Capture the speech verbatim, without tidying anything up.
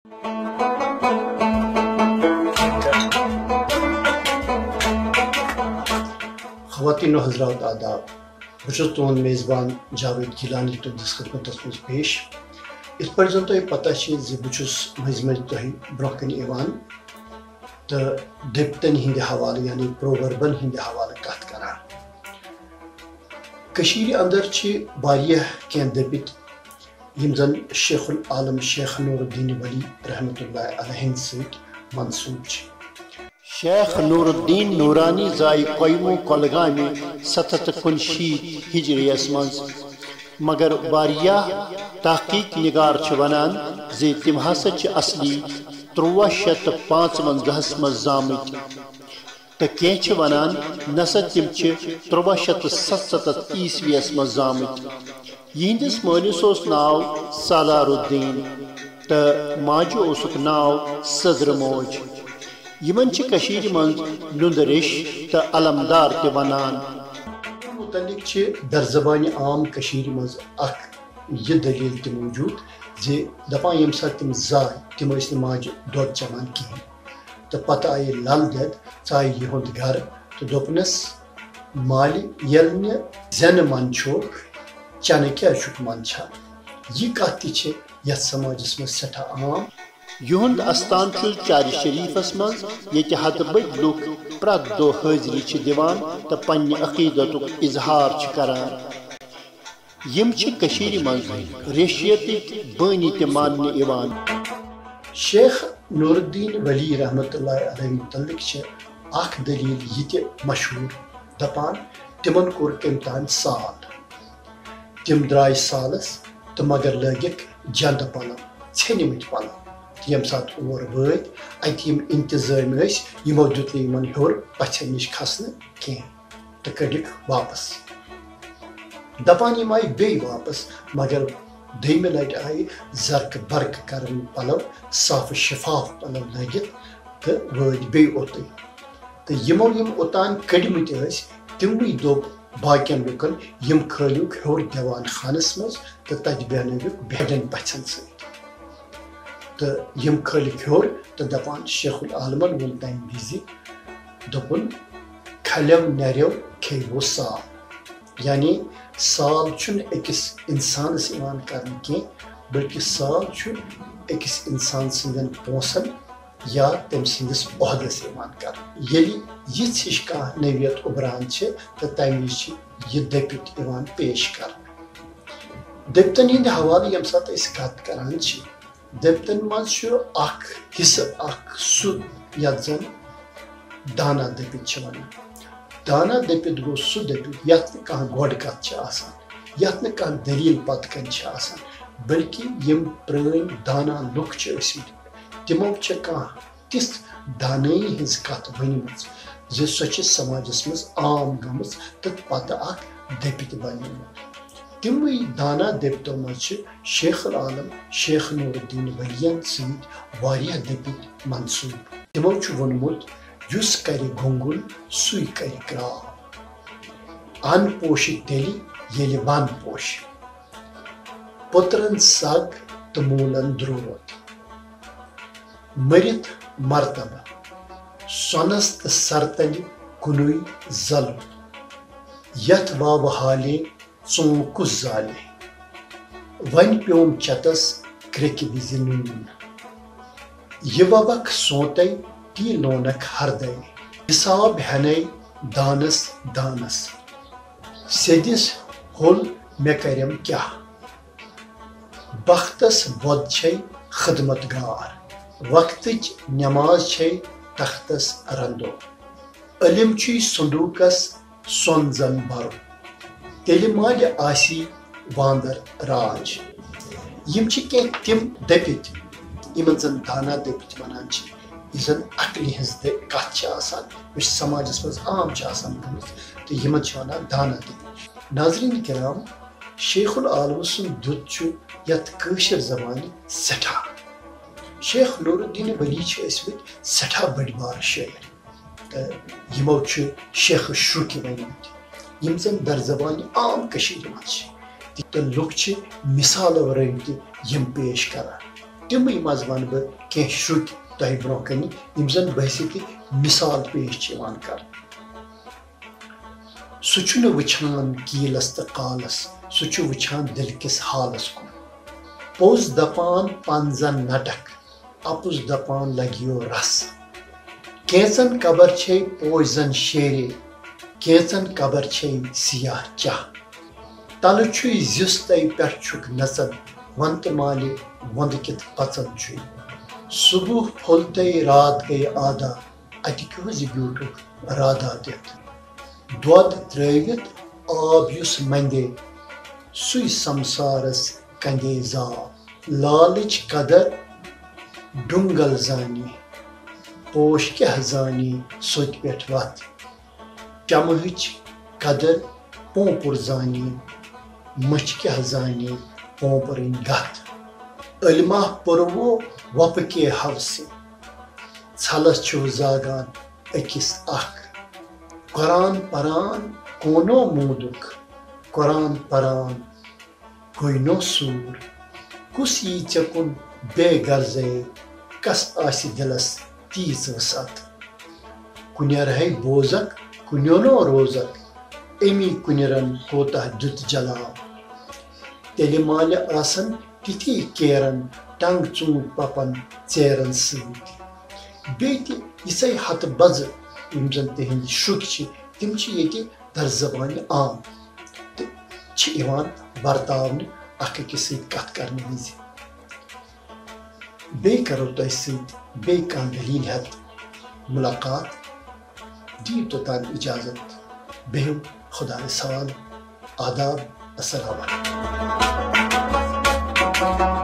خواتین و حضرات، آداب۔ بہٕ چھُس تُہُنٛد میزبان جاوید گیلانی تُہٕنٛدِس خدمتس منٛز پیش۔ یِتھ پٲٹھۍ زن تۄہہِ پتہ چھِ زِ بہٕ چھُس مٔنٛزۍ مٔنٛزۍ تۄہہِ برٛونٛہہ کنہِ یِوان تہٕ دٔپتن ہٕنٛدِ حوالہٕ، یعنی پرووربن ہٕنٛدِ حوالہٕ کتھ کران۔ کٔشیٖرِ اندر چھِ واریاہ کینٛہہ دٔپِتۍ، یِم زن شیخ العالم شیخ نور الدین ولی رحمتہ اللہ علیہ سۭتۍ منسوب چھِ۔ شیخ نور الدین نورانی زاے کویمو کۄلگامہِ ستھ ہتھ تہٕ کُنشیٖتھ ہجریَس منٛز، مگر واریاہ تحقیق نگار چھِ ونان زِ تِم ہسا چھِ اصلی تُرٛواہ شیٚتھ تہٕ پانٛژوَنزاہَس منٛز زامٕتۍ۔ تہٕ کینٛہہ چھِ ونان، نسا تِم چھِ تُرٛواہ شیٚتھ تہٕ ستستتھ عیسویَس منٛز زامٕتۍ۔ یِہنٛدِس مٲلِس اوس ناو سالار الدین تہٕ ماجہِ اوسُکھ ناو سٔدرٕ موج۔ یِمن چھِ کٔشیٖرِ منٛز نُندٕ ریٚش تہٕ علمدار تہِ ونان۔ متعلق چھِ در زبانہِ عام کٔشیٖرِ منٛز اکھ یہِ دٔلیٖل تہِ موٗجوٗد زِ دَپان ییٚمہِ ساتہٕ تِم زاے، تِم ٲسۍ نہٕ ماجہِ دۄد چٮ۪وان کِہیٖنۍ۔ تہٕ پَتہٕ آیہِ لَل دٮ۪د، ژایہِ یِہُنٛد گَرٕ تہٕ دوٚپنَس، "مالہِ، ییٚلہِ نہٕ زٮ۪نہٕ مَنٛد چھُکھ، چٮ۪نہٕ کیٛازِ چھُکھ مَنٛدچھان؟" یہِ کَتھ تہِ چھِ یَتھ سماجَس منٛز سٮ۪ٹھاہ عام۔ یِہُنٛد اَستان چھُ چارِ شریٖفَس منٛز، ییٚتہِ ہَتہٕ بٔدۍ لُکھ پرٛٮ۪تھ دۄہ حٲضری چھِ دِوان تہٕ پنٛنہِ عقیٖدتُک اظہار چھِ کران۔ یِم چھِ کٔشیٖرِ منٛز ریشیتٕکۍ بٲنی تہِ ماننہٕ یِوان۔ شیخ نور الدین ولی رحمتہ اللہ علیہ متعلق چھِ اکھ دٔلیٖل یہِ تہِ مشہوٗر، دَپان، تِمن کوٚر کٔمۍ تام سال۔ تِم درٛاے سالس تہٕ مگر لٲگِکھ جنٛدٕ پلو، ژھیٚنمٕتۍ پلو۔ تہٕ ییٚمہِ ساتہٕ اور وٲتۍ، اتہِ یِم انتظٲمۍ ٲسۍ، یِمو دیُت نہٕ یِمن ہیوٚر پژھٮ۪ن نِش کھسنہٕ کینٛہہ۔ تہٕ کٔڈِکھ واپس۔ دپان یِم آیہِ بیٚیہِ واپس، مگر دوٚیمہِ لٹہِ آیہِ زرقہٕ برقہٕ کرن پلو، صاف شفاف پلو لٲگِتھ تہٕ وٲتۍ بیٚیہِ اوٚتُے۔ تہٕ یِمو یِم اوٚتان کٔڈمٕتۍ ٲسۍ، تِموٕے دوٚپ باقین لُکن، "یِم کھٲلِوکھ ہیوٚر دیوان خانس منٛز تہٕ تتہِ بیہنٲوِکھ بٮ۪ڈن پژھٮ۪ن سۭتۍ۔" تہٕ یِم کھٲلِکھ ہیوٚر تہٕ دپان شیخ العالمن ووٚن تمہِ وِزِ، دوٚپُن، "کھلیو نریو کھیوو سال۔" یعنی سال چھُنہٕ أکِس اِنسانَس یِوان کرنہٕ کینٛہہ، بلکہِ سال چھُ أکِس اِنسان سٕنٛدٮ۪ن پونٛسَن یا تٔمۍ سٕنٛدِس عہدَس یِوان کرنہٕ۔ ییٚلہِ یِژھ ہِش کانٛہہ نوعیت اُبران چھِ، تہٕ تَمہِ وِزِ چھِ یہِ دٔپِتھ یِوان پیش کرنہٕ۔ دٔپتَن ہٕنٛدِ حوالہٕ ییٚمہِ ساتہٕ أسۍ کَتھ کران چھِ، دٔپتن منٛز چھُ اکھ حصہٕ، اکھ سُہ یتھ زن دانا دٔپِتھ چھِ ونان۔ دانا دٔپِتھ گوٚو سُہ دٔپِتھ یتھ نہٕ کانٛہہ گۄڈٕ کتھ چھِ آسان، یتھ نہٕ کانٛہہ دٔلیٖل پتہٕ کنہِ چھِ آسان، بلکہِ یِم پرٲنۍ دانا لُکھ چھِ ٲسمٕتۍ، تِمو چھِ کانٛہہ تِژھ دانٲیی ہٕنٛز کتھ ؤنمٕژ زِ سۄ چھِ سماجس منٛز عام گٔمٕژ تہٕ پتہٕ اکھ دٔپِتھ بنیمٕژ۔ تِموٕے دانا دٔپتو منٛز چھِ شیخ العالم شیخ نور الدین ولین سۭتۍ واریاہ دٔپِتھ منسوٗب۔ تِمو چھُ ووٚنمُت، "یُس کرِ گۄنگُن، سُے کرِ کرٛاو۔ اَن پوشہِ تیٚلہِ، ییٚلہِ وَن پوشہِ۔ پٔترَن سگ تہٕ موٗلَن درٛود۔ مٔرِتھ مرتبہٕ، سۄنَس تہٕ سرتَلہِ کُنُے زَلُن۔ یَتھ واوٕ حالے ژوٗنٛکھ کُس زالہِ؟ وۄنۍ پیوم چتس کرٛیٚکہِ وِزِ نوٗن۔ یہِ ووکھ سونٛتے، تی لونکھ ہردے۔ حساب ہٮ۪نے دانس دانس۔ سیٚدِس ہوٚل مےٚ کرٮ۪م کیٛاہ؟ بختس وۄد چھے خدمت گار۔ وقتٕچ نٮ۪ماز چھے تختس رندو۔ علم چھُے صندوٗقس سۄن زن بَرُن۔ تیٚلہِ مالہِ آسی واندر راج۔" یِم چھِ کینٛہہ تِم دٔپِتھ، یِمن زن دانا دٔپِتھ ونان چھِ، یُس زن عقلہِ ہٕنٛز دٔ-، کتھ چھِ آسان، یُس سماجس منٛز عام چھِ آسان گٔمٕژ، تہٕ یِمن چھِ ونان دانا دٔپِتھ۔ ناظرین کرام، شیخ العالم سُنٛد دیُت چھُ یتھ کٲشِر زبانہِ سٮ۪ٹھاہ۔ شیخ نور الدین ولی چھِ ٲسمٕتۍ سٮ۪ٹھاہ بٔڑۍ بارٕ شٲعر۔ تہٕ یِمو چھِ شیخ شوقی ؤنۍمٕتۍ، یِم زن در زبانہِ عام کٔشیٖرِ منٛز چھِ۔ تہٕ لُکھ چھِ مثالو رٔنگۍ تہِ یِم پیش کران۔ تِمٕے منٛز وَنہٕ بہٕ کینٛہہ شُکۍ تۄہہِ برونٛہہ کَنہِ، یِم زَن بحیثیت مثال پیش چھِ یِوان کرنہٕ۔ سُہ چھُنہٕ وٕچھان کیٖلس تہٕ قالس، سُہ چھُ وٕچھان دِلہٕ کِس حالس کُن۔ پوٚز دَپان پنزن نٹکھ، اَپُز دَپان لَگیو رَس۔ کینٛژن قبر چھے پوش زَن شیرے، کینٛژن قبر چھے سیاہ چاہ۔ تَلہٕ چھُے زِیُس تَے پٮ۪ٹھ چھُکھ نَژان، وَنٛدٕ مالہِ وَنٛدٕ کِتھ پَژان چھُے۔ صُبح پھوٚل تَے راتھ گٔے آدا، اَتہِ کیُہُس زِ بیوٗٹھُکھ رادا دِتھ۔ دۄد ترٛٲوِتھ آب یُس مَنٛدے، سُے سمسارس کَندے زاو۔ لالٕچ قدر ڈُنگل زانی، پوش کیٛاہ زانی سوٚتہِ پٮ۪ٹھ وَتھ۔ چمہٕچ قدر پونٛپُر زانی، مٔچھ کیٛاہ زانی پونٛپرٕنۍ گَتھ۔ علمہ پوٚروو وۄپہٕ کے ہوسہِ، ژھلس چھِو زاگان أکِس اکھ۔ قرآن پران کونو موٗدُکھ، قرآن پران گوٚینو سوٗر۔ کُس یی ژےٚ کُن بے غرضے، کس آسہِ دِلس تیٖژ وسعت؟ کُنٮ۪رہے بوزکھ، کُنیونو روزکھ، اَمی کُنٮ۪رن کوتاہ دیُت جلاب۔ تیٚلہِ مالہِ آسن تِتھی کیرن، ٹنگ ژوٗنٹھۍ پپن ژیرن سۭتۍ۔ بیٚیہِ تہِ یِژھے ہتہٕ بزٕ یِم زن تِہنٛدۍ شُکۍ چھِ، تِم چھِ ییٚتہِ در زبانہِ عام تہٕ چھِ یِوان ورتاونہٕ اکھ أکِس سۭتۍ کتھ کرنہٕ وِزِ۔ بیٚیہِ کرو تۄہہِ سۭتۍ بیٚیہِ کانٛہہ دٔلیٖل ہٮ۪تھ مُلاقات۔ دِیِو توٚتام اِجازت۔ بِہِو خۄدایَس حوالہٕ۔ آداب۔ السلام علیکم۔